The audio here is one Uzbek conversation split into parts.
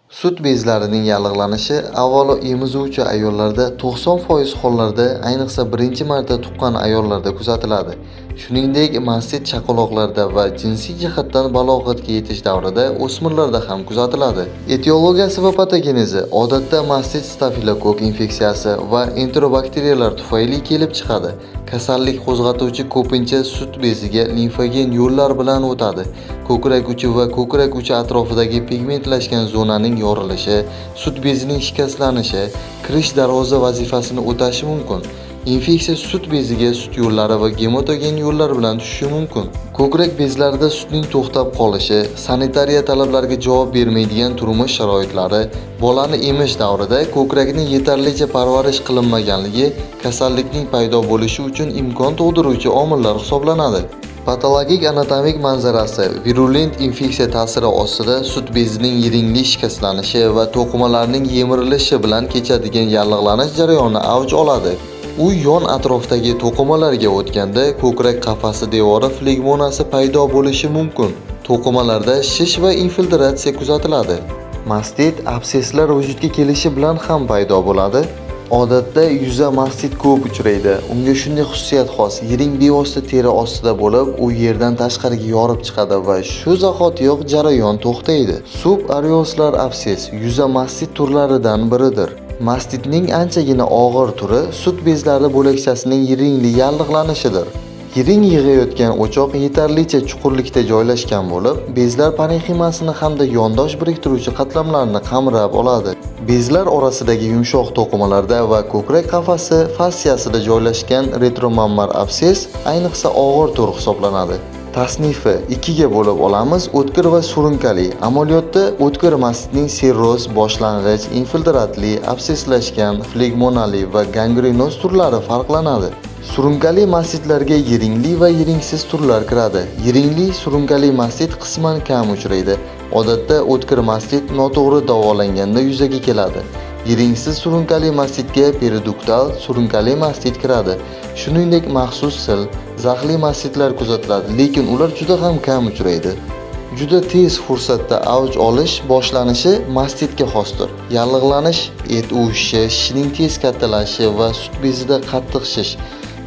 Sut bezlarining yallig'lanishi avvalo emizuvchi ayollarda 90% hollarda, ayniqsa birinchi marta tuqqan ayollarda kuzatiladi. Shuningdek, mastit chaqaloqlarda va jinsiy jihatdan balog'atga yetish davrida o'smirlarda ham kuzatiladi. Etiologiyasi va patogenezi odatda mastit stafilokokk infeksiyasi va enterobakteriyalar tufayli kelib chiqadi. Kasallik qo'zg'atuvchi ko'pincha sut beziga limfogen yo'llar bilan o'tadi. Ko'krak uchi va ko'krak uchi atrofidagi pigmentlashgan zonaning yorilishi, sut bezining shikastlanishi, kirish darvoza vazifasini o'tashi mumkin. Infeksiya sut beziga sut yo'llari va gematogen yo'llar bilan tushishi mumkin. Ko'krak bezlarida sutning to'xtab qolishi, sanitariya talablariga javob bermaydigan turmush sharoitlari, bolani emish davrida ko'krakni yetarlicha parvarish qilinmaganligi kasallikning paydo bo'lishi uchun imkon tug'diruvchi omillar hisoblanadi. Patologik anatomik manzarasi virulent infeksiya ta'siri ostida sut bezining yiringli shikastlanishi va to'qimalarning yemirilishi bilan kechadigan yallig'lanish jarayoni avj oladi. U yon atrofdagi to'qimalarga o'tganda ko'krak qafasi devori flegmonasi paydo bo'lishi mumkin. To'qimalarda shish va infiltratsiya kuzatiladi. Mastit absesslar vujudga kelishi bilan ham paydo bo'ladi. Odatda yuza mastit ko'p uchraydi. Unga shunday xususiyat xos: yiring bevosita teri ostida bo'lib, u yerdan tashqariga yorib chiqadi va shu zahotiyoq jarayon to'xtaydi. Subareolar absess yuza mastit turlaridan biridir. Mastitning anchagina og'ir turi sut bezlari bo'lakchasining yiringli yallig'lanishidir. Yiring yig'ayotgan o'choq yetarlicha chuqurlikda joylashgan bo'lib, bezlar parenximasini hamda yondosh biriktiruvchi qatlamlarni qamrab oladi. Bezlar orasidagi yumshoq to'qimalarda va ko'krak qafasi fassiyasida joylashgan retromammar absess ayniqsa og'ir tur hisoblanadi. Tasnifi ikkiga bo'lib olamiz: o'tkir va surunkali. Amaliyotda o'tkir mastitning sirroz, boshlang'ich, infiltratli, absesslashgan, flegmonali va gangrenoz turlari farqlanadi. Surunkali mastitlarga yiringli va yiringsiz turlar kiradi. Yiringli surunkali mastit qisman kam uchraydi. Odatda o'tkir mastit noto'g'ri davolanganda yuzaga keladi. Yiringsiz surunkali mastitga periduktal surunkali mastit kiradi. Shuningdek, maxsus sil, zaxli mastitlar kuzatiladi, lekin ular juda ham kam uchraydi. Juda tez fursatda avj olish boshlanishi mastitga xosdir. Yallig'lanish, et uvishishi, shishning tez kattalashishi va sut bezida qattiq shish.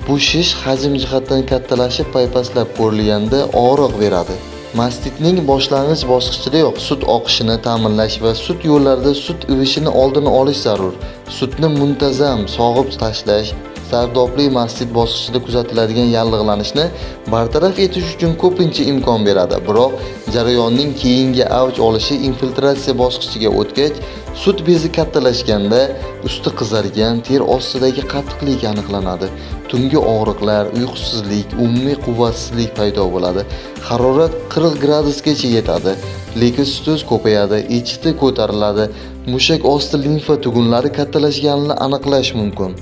Bu shish hajm jihatdan kattalashib, paypaslab ko'rilganda og'riq beradi. Mastitning boshlang'ich bosqichidayoq sut oqishini ta'minlash va sut yo'llarida sut ivishini oldini olish zarur. Sutni muntazam sog'ib tashlash zardobli mastit bosqichida kuzatiladigan yallig'lanishni bartaraf etish uchun ko'pincha imkon beradi. Biroq jarayonning keyingi avj olishi infiltratsiya bosqichiga o'tgach, sut bezi kattalashganda usti qizargan, ter ostidagi qattiqlik aniqlanadi. Tungi og'riqlar, uyqusizlik, umumiy quvvatsizlik paydo bo'ladi. Harorat 40 gradusgacha yetadi. Leykositoz ko'payadi, ECHT ko'tariladi, mushak osti limfa tugunlari kattalashganini aniqlash mumkin.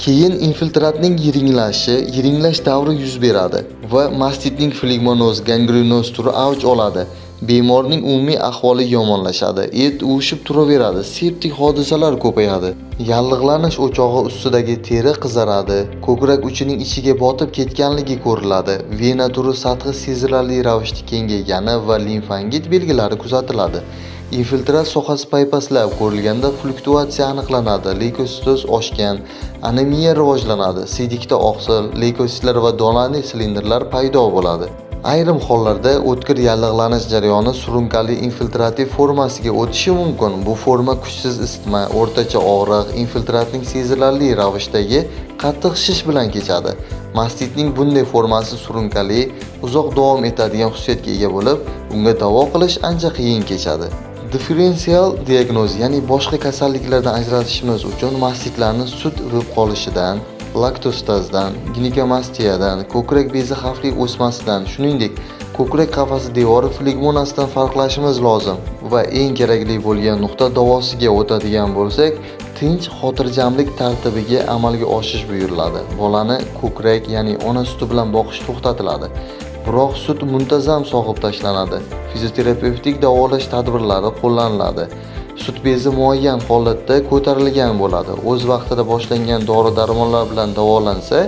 Keyin infiltratning yiringlashi, yiringlash davri yuz beradi va mastitning flegmonoz, gangrenoz turi avj oladi. Bemorning umumiy ahvoli yomonlashadi, et uvishib turaveradi, septik hodisalar ko'payadi. Yallig'lanish o'chog'i ustidagi teri qizaradi, ko'krak uchining ichiga botib ketganligi ko'riladi, vena turi sathi sezilarli ravishda kengaygani va limfangit belgilari kuzatiladi. Infiltrat sohasi paypaslab ko'rilganda fluktuatsiya aniqlanadi, leykositoz oshgan, anemiya rivojlanadi, siydikda oqsil, leykositlar va donali silindrlar paydo bo'ladi. Ayrim hollarda o'tkir yallig'lanish jarayoni surunkali infiltrativ formasiga o'tishi mumkin. Bu forma kuchsiz isitma, o'rtacha og'riq, infiltratning sezilarli ravishdagi qattiq shish bilan kechadi. Mastitning bunday formasi surunkali, uzoq davom etadigan xususiyatga ega bo'lib, unga davo qilish ancha qiyin kechadi. Differensial diagnoz, ya'ni boshqa kasalliklardan ajratishimiz uchun mastitlarni sut ivib qolishidan, laktostazdan, ginekomastiyadan, ko'krak bezi xavfli o'smasidan, shuningdek, ko'krak qafasi devori flegmonasidan farqlashimiz lozim. Va eng kerakli bo'lgan nuqta davosiga o'tadigan bo'lsak, tinch xotirjamlik tartibiga amalga oshish buyuriladi. Bolani ko'krak, ya'ni ona suti bilan boqish to'xtatiladi. Biroq sut muntazam sog'ib tashlanadi. Fizioterapevtik davolash tadbirlari qo'llaniladi. Sut bezi muayyan holatda ko'tarilgan bo'ladi. O'z vaqtida boshlangan dori-darmonlar bilan davolansa,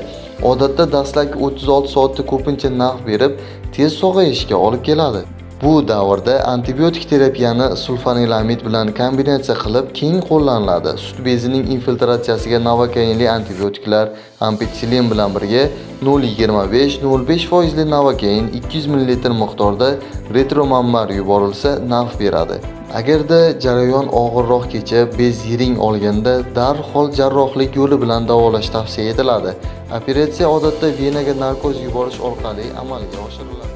odatda dastlabki 36 soatda ko'pincha naf berib, tez sog'ayishga olib keladi. Bu davrda antibiotik terapiyani sulfanilamid bilan kombinatsiya qilib keng qo'llaniladi. Sut bezining infiltratsiyasiga novokainli antibiotiklar ampitsilin bilan birga 0,25-0,5 foizli novokain 200 ml miqdorda retromammar yuborilsa naf beradi. Agarda jarayon og'irroq kechib, bez yiring olganda darhol jarrohlik yo'li bilan davolash tavsiya etiladi. Operatsiya odatda venaga narkoz yuborish orqali amalga oshiriladi.